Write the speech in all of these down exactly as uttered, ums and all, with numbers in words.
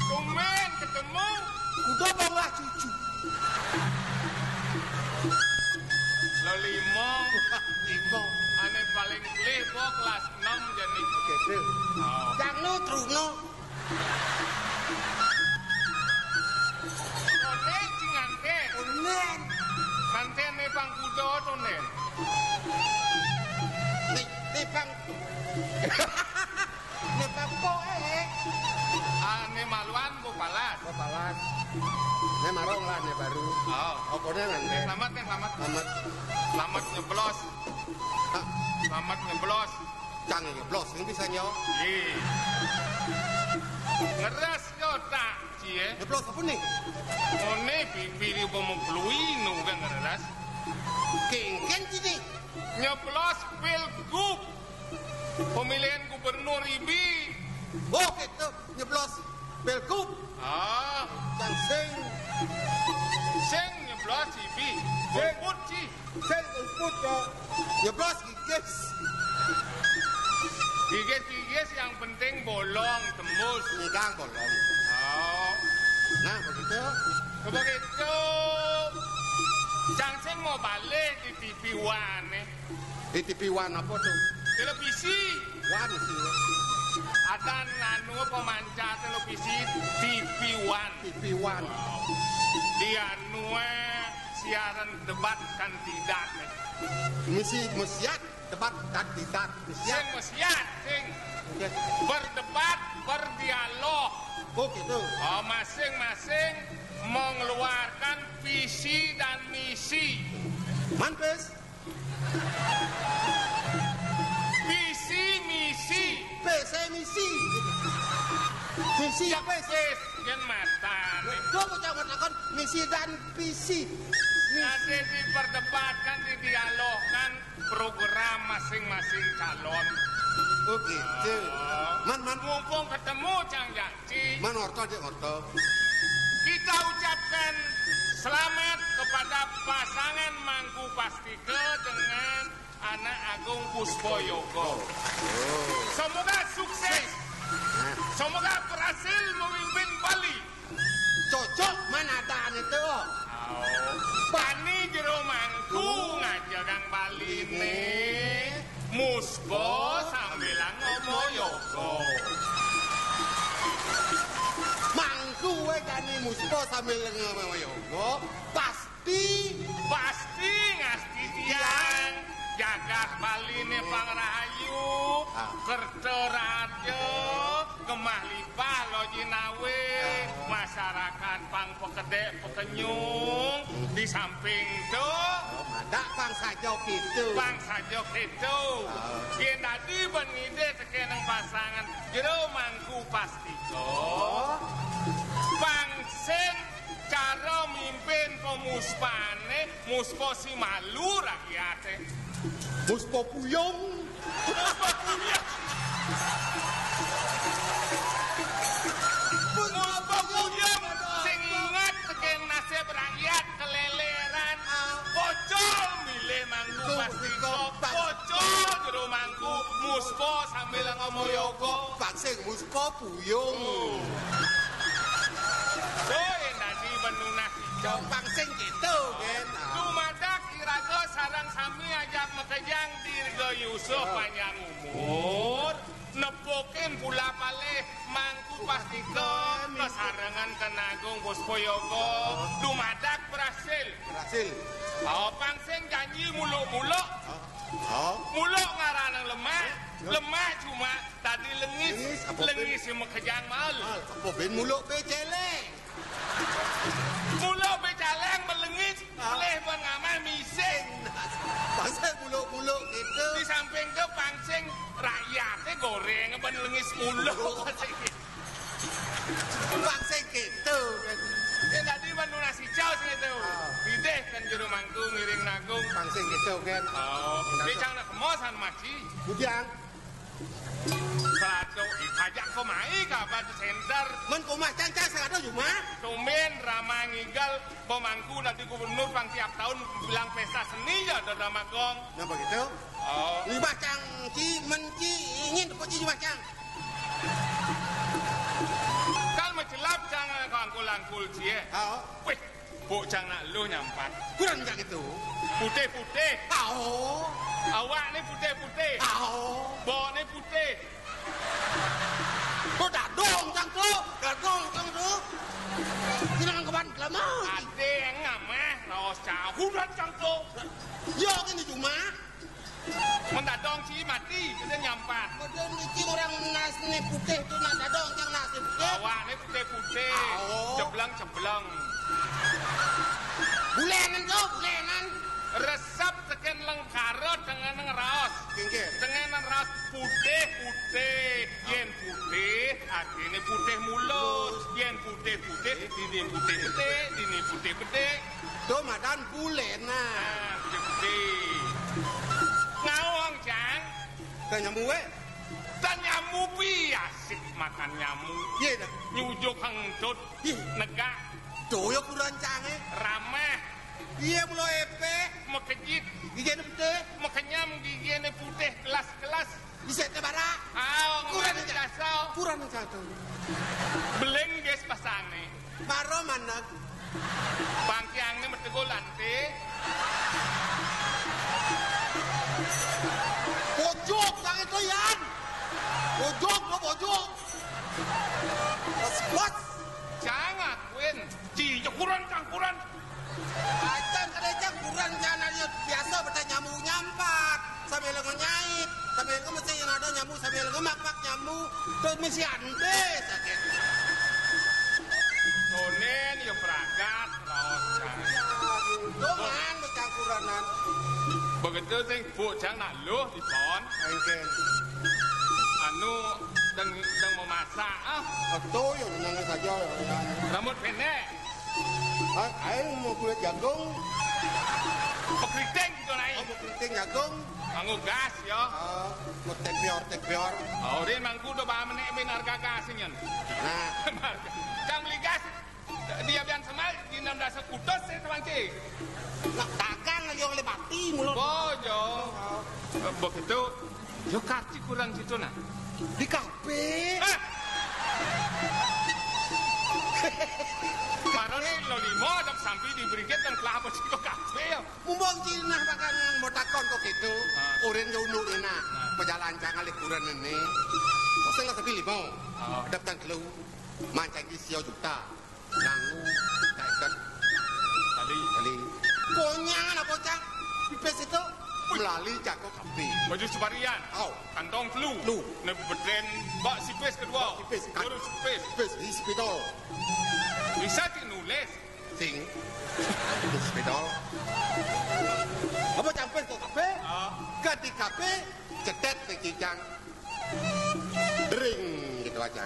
Tumben ketemu. Kuda bawa cucu. Lo lima. Lima. Ane paling kelih bo kelas enam jani. Oke, Phil. Oh. Jangno truno. Tone sing nganten. Onen. Nganten ne pang kuda tone. Ni, ni pang. Ni pang ko, eh. Ah, ne maluan bo palas. Bo palas. Ne marong lah, ne baru. Oh. Okone nganten. Selamat, ne selamat. Selamat. Selamat nyeblos. Hah? Selamat nyeblos. Cang nyeblos, ini bisa nyo. Iya. Ngeres kau tak, Ci, eh? Nyeblos apa nih? Ngone pipi di bomo pelui nu kan ngeres. Kengken sini. Nyeblos pilgub. Pemilihan gubernur ibi. Oh, gitu. Nyeblos pilgub. Ah. Cang sing. Sing nyeblos ibi. Sing. Golput, Ci. Sing golput, ya. Nyeblos gigis. Gigis-gigis yang penting bolong, tembus. Nyegang bolong. Oh. Nah, begitu. Begitu. Cang sing mau balik di T V One, eh. Di T V One apa tuh? Televisi. One sih. Ada anu pemancar televisi T V One. T V One. Di anu, eh, siaran debat kandidat, eh. Misi, mesiat debat kandidat. Mesiat. Sing mesiat, sing. Oke. Berdebat, berdialog. Oh, gitu. Oh, masing-masing mengeluarkan visi dan misi. Mantes. Visi misi. P C misi. Misi ya, P C. Wis, yen matan. Kok bocah matakon misi dan visi. Misi. Nanti diperdebatkan, didialogkan program masing-masing calon. Oh, gitu. Oh. Man, man. Mumpung ketemu, Cang Jaki. Man, ngerti, Dik, ngerti. Kita ucapkan selamat kepada pasangan Mangku Pastike dengan Anak Agung Puspoyogo. Oh. Semoga sukses. Nah. Semoga berhasil memimpin Bali. Cocok, man, ada ane tuh. Au. Bani jero mangku ngajegang Baline. Muspa sambilang ngomong yoga. Mangku wae jani muspa sambil ngomong yoga. Pasti. Pasti ngasti tiang. Jagat Baline pang rahayu. Ah. Kerta raja. Gemah lipah lo jinawe, masyarakat pang pekedek pekenyung, di samping tu. Oh, madak pang sajo kitu. Pang sajo kitu. Oh. Yen dadi ben ngidih tekén pasangan jero mangku pastika. Oh. Pang sing cara mimpin pemuspane, muspa si malu rakyate. Muspa puyung. Muspa puyung. Muspa puyung sing inget tekén nasib rakyat keleleran. Pocol milih mangku pastika. Pocol jero mangku. Muspa sambil ngomong yoga. Pang sing muspa puyung. Doi dadi ben nunas ijo. Pang sing kitu, Gen. Dumadak iraga sareng sami ajap makejang dirgayusa panjang umur, nepukin pula palih mangku pastika kasarengan Kena Agung Puspayoga. Dumadak berhasil. Berhasil. Oh, pang sing janji muluk-muluk. Oh. Muluk ngaranang lemak, lemak cuma dadi lengis. Lengis, apa ben? Lengis sing makejang mal. Mal, apa ben muluk be celeng? Muluk be celeng melengis, ah, pelih ben ngamah mising. Pang sing muluk-muluk kitu. Di samping ke pang sing rakyate goreng ben lengis muluk. Pang sing kitu, kan. Ya, dadi ben nunas ijo sing kitu. Ah. Idih kan jero mangku ngiring nagung. Pang sing kitu, kan. Oh, dadi cang nak kemo san maci. Bujang. Serado, ajak kemai ka Batu Center. Men komah cang, cang serado jumah. Tumben rama ngigal pemangku dadi gubernur pang tiap taun bilang pesta seni ya dada magong. Napa gitu? Oh. Jumah cang, ci, men ci, ingin tepuk ci jumah cang. Cie. Hao. Wih, bok cang nak luh nyampat. Kurang cang itu. Putih-putih. Hao. Awakné putih-putih. Hao. Bokné putih. Kok dadong cang to? Dadong cang to. Kurang keban kelama. Ada yang ngamah raos cahuran cang to. Yo, ini cuma. Mendadong ci mati, kita nyampat. Badan iki orang nasné putih tuh, nak dadong cang nasné putih. Awakné putih-putih, oh. Cebleng-cebleng. Bulenan tuh, bulenan. Resep tekén lengkara dengan ngeraos. Kengkir. Dengan ngeraos putih-putih. Yén putih, artiné putih mulus. Yén putih-putih, dini putih bedik, dini putih bedik. Tuh madan bulenan. Nah, putih-putih. Ngawang, Cang. Kan nyamuk, wé. Dan nyamuk pi asik makan nyamuk. Iya, dah. Nyujuk hentut. Ih. Negak. Tuh ya kurang cangé. Ramah. Iya, mula épé. Mekejit. Giginé putih. Mekenyam, giginé putih, kelas-kelas. Bisa tebara. Ah, kurang aja. Kurang aja tuh. Beling, guys, pasané. Maro maneg. Bangkiangné metegul lanté. Bojok, sang itu, Yan. Bojok, lo bojok. Bos, bos. Jangan, Win. Ci, cekuran, cangkuran. Acan, kada cangkuran, jangan ada biasa, beda nyamuk nyampat. Sambil nyait, sambil mesti yang ada nyamuk, sambil ngemakmak nyamuk. Terus mesti ante sakit. Sonen ya pragat, raos, Cang. Cuman bercangkuranan. Begitu sing bujang nak luh di pohon. Engken. Anu, deng, deng memasak, ah. Betul, ya, tenang saja, ya, ya. Rambut pendek. Ah, aing mau kulit jagung. Pekriting gitu, Nai. Oh, mau keriting jagung. Nganggo gas, ya. Ah, mau tempior, tempior. Oh, dia mangku udah bahan menek bin harga gas, nyen. Nah. Cang beli gas, dia bian semal, di enam belas kutus, saya tuang, Ci. Nak dagang aja oleh mati mulut. Bojo. Ah. Begitu. Yo, kaci kurang situ, nah. Di kafe. Eh! Marane lo limo, ada sampai di brigit dan kelapa siko kafe, ya. Mumpung Cina makan mau takon kok gitu. Ah. Urin ke unduk enak. Ah. Pejalan jangan liburan ini. Kok saya nggak sepi limo. Ah. Daftar kelu. Mancang isi juta. Nganggo, kaiket. Tali. Tali. Konyangan apa, Cang? Pipis itu melali jago kafe. Baju separian. Au. Kantong telu. Telu. Nek bedren, bak sipis kedua. Sipis. Baru sipis. Sipis, di spidol. Bisa dinulis. Sing. Di spidol. Apa campur ke kafe? Ah. Ke di kafe, cetet ke kijang. Dering gitu aja.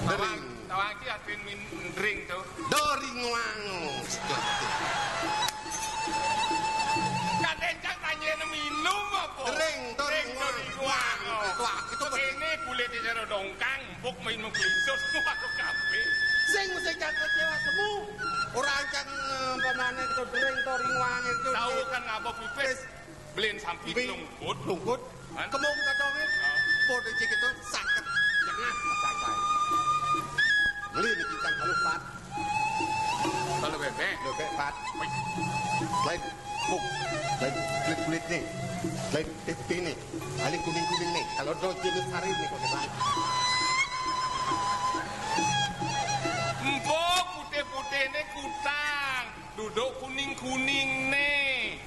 Dering. Tawang, tawang ki artin min dering tuh. Doring wango. Kadén cang tanya minum apa? Dering, doring wango. Wah, itu betul. Ini kulit di jero dongkang, empuk main mengklisus, waduh kabeh. Sing mesti cang kecewa semu. Orang cang, eh, pamane itu dering, doring wango itu. Tahu kan ngapa pipis? Belin sampi lungkut. Lungkut. Kan? Kemung kadonge. Oh. Podo cek itu saket. Jangan pakai. Beli di kita kalau pat. Kalau bebek. Bebek pat. Wih. Lain. Buk. Lain kulit-kulit nih. Lain putih nih. Lain kuning-kuning nih. Kalau do jenis hari nih pakai. Empuk putih-putih nih kutang. Duduk kuning-kuning nih.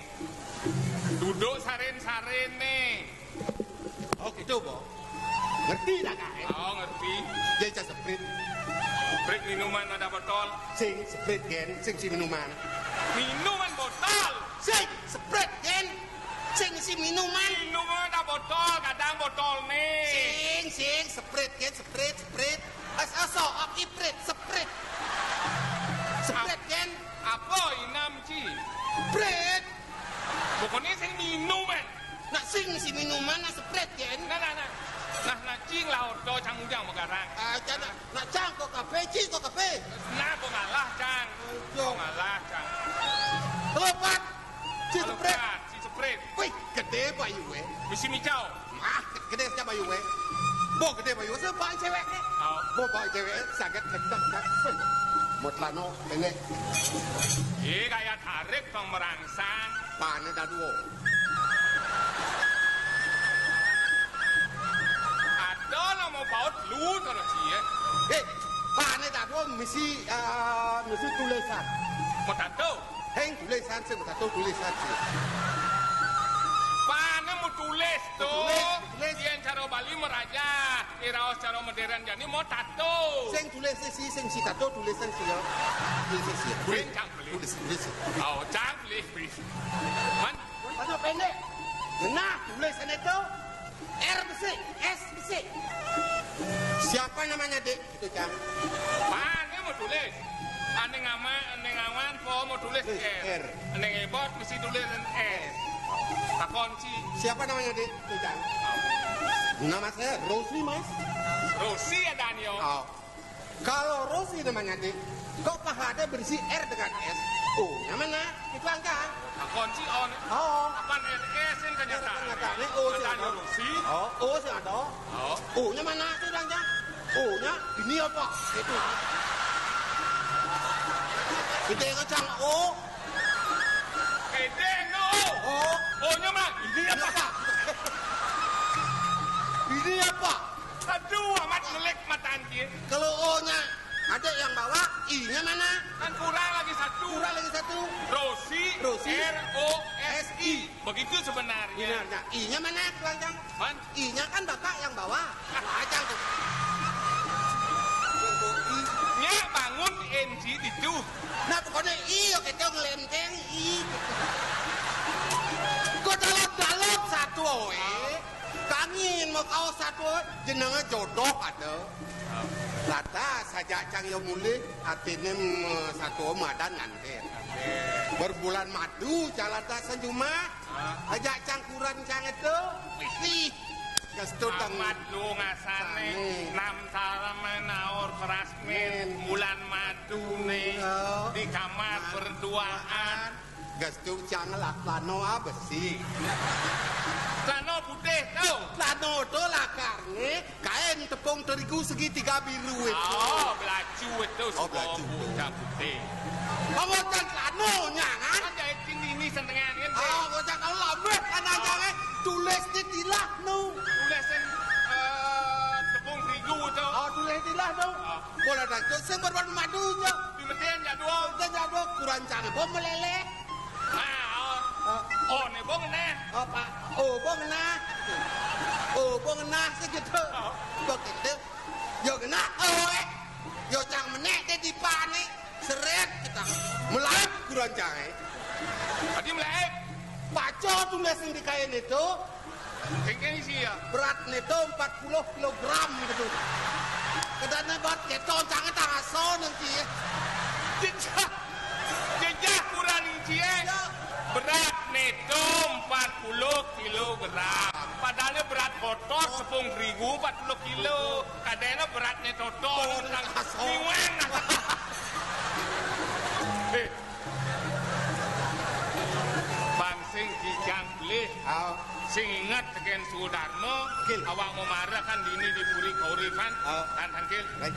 Duduk saren-saren nih. Oh, gitu, Bo. Ngerti dah, Kak? Oh, ngerti. Dia cak seprit. Seprit minuman ada botol. Sing, seprit, gen. Sing si minuman. Minuman botol. Sing, seprit, gen. Sing si minuman. Minuman ada botol, kadang botol nih. Sing, sing, seprit, gen, seprit, seprit. Es, es, sok, iprit, seprit. Seprit, gen. Apa inam, Ci? Prit. Pokoknya sing minuman. Nak sing si minuman, nak seprit, gen. Nah, nah, nah. Nah, nah, cing lah, ordo cang ujang megarang. Ah, cang, nak, nak cang kok kafe, ci kok kafe. Nah, kok ngalah, cang. Aduh. Kok ngalah, cang. Lepat. Ci seprit. Lepat, ci seprit. Wih, gede bayu, eh. Bisi micau. Ah, gede siapa bayu, eh. Bo gede bayu, eh. Sebab cewek, eh. Oh. Bo bawa cewek, eh. Sangat gede, eh. Mo tlano, pendek. Ih, kaya tarik bang merangsang. Pane dadua. Ada nama baut lu kalau cie. Eh, pane dadua misi, eh, misi tulisan. Mo tato. Heng tulisan sih, mo tato tulisan sih. Pane mo tulis to. Tulis, tulis. Yen cara Bali meraja, iraos cara modern jani mo tato. Sing tulis sih, sing si tato tulisan sih ya. Tulis sih. Tulis. Sing cang beli. Tulis, tulis. Oh, cang beli. Man. Tato pendek. Nah, tulisan itu R besik, S besik. Siapa namanya, Dek? Itu, Cang. Pane mo tulis. Ane ngama, ane ngawan, po mo tulis R. R. Ane ngebot, mesti tulis R. Takon si. Siapa namanya, Dek? Itu, Cang. Nama saya Rosi, Mas. Rosi ya, Daniel. Oh. Kalau Rosi namanya, Dek, kok pahade berisi R dengan S? O-nya mana? Itu angka. Takon si on. Oh. Apan R S yang kenyataan. Kenyataan, oh, si ada. Rosi. Oh, oh, si ada. Oh. O-nya mana? Itu angka. O-nya ini apa? Itu. Kita ngecang O. Kita no. Oh. O-nya mana? Ini apa? Ini apa? Aduh, amat ngelik matan dia. Kalau O-nya ada yang bawah, I-nya mana? Kan kurang lagi satu. Kurang lagi satu. Rosi, Rosi. R O S I. Begitu sebenarnya. Benarnya. I-nya mana, Tuan Cang? Man? I-nya kan Bapak yang bawa. Wah, Cang tuh. Nya bangun N G itu. Nah, pokoknya I, oke, tuh ngelenteng, I. Kok dalam-dalam satu, eh? Kangin mau kaos satu, jenenge jodoh ada. Lantas, sajak Cang yo mulih, atine, mm, satu madan nganten. Berbulan madu, Cang lantas senyuma. Ajak Cang kuran Cang itu. Ih, kesetutang. Amat lu ngasane. Sane. Nam sarame naor prasmin. Min. Bulan madu ne. Iya. Di kamar berduaan. Gestu Cang lah tlano apa sih? Tlano putih tu. Tlano tu lakarne kain tepung terigu segitiga biru itu. Oh, belacu itu. Oh, belacu. Bocah putih. Kamu kan tlano nyangan? Kan jahit ini setengah kan. Ah, bocah kalau lambeh kan aja, eh. Tulis di tilah nu. Tulis yang, eh, tepung terigu tu. Oh, tulis tilah nu. Oh. Bola dah tu, sing berbuat madu je. Di mesin jadwal. Mesin jadwal, kurang Cang. Bom meleleh. Ah, oh. Ah. Oh, ne bong ne. Oh, Pak. Oh, bong nah. Oh, bong nah segitu. Oh. Begitu. Yo kena, oh, eh. Yo Cang menek deh di panik. Seret kita. Melahap kurang Cang, eh. Tadi melahap. Paco tulis yang di kain itu. Kengkeng sih ya. Beratne tu empat puluh kilogram gitu. Kedane buat keton sangat taraso nanti ya. Jejak, jejak kurang inci, eh. Ya. Beratne tu empat puluh kilogram. Padahal berat kotor tepung terigu empat puluh kilo. Kadene beratne toto. Oh, tentang taraso. Miweng. Eh. Bang sing kijang belih. Au. Sing inget teken Sudarma, Gil. Awak mau marah kan dini di Puri Kauripan. Au. Tan, tan, Gil. Baik.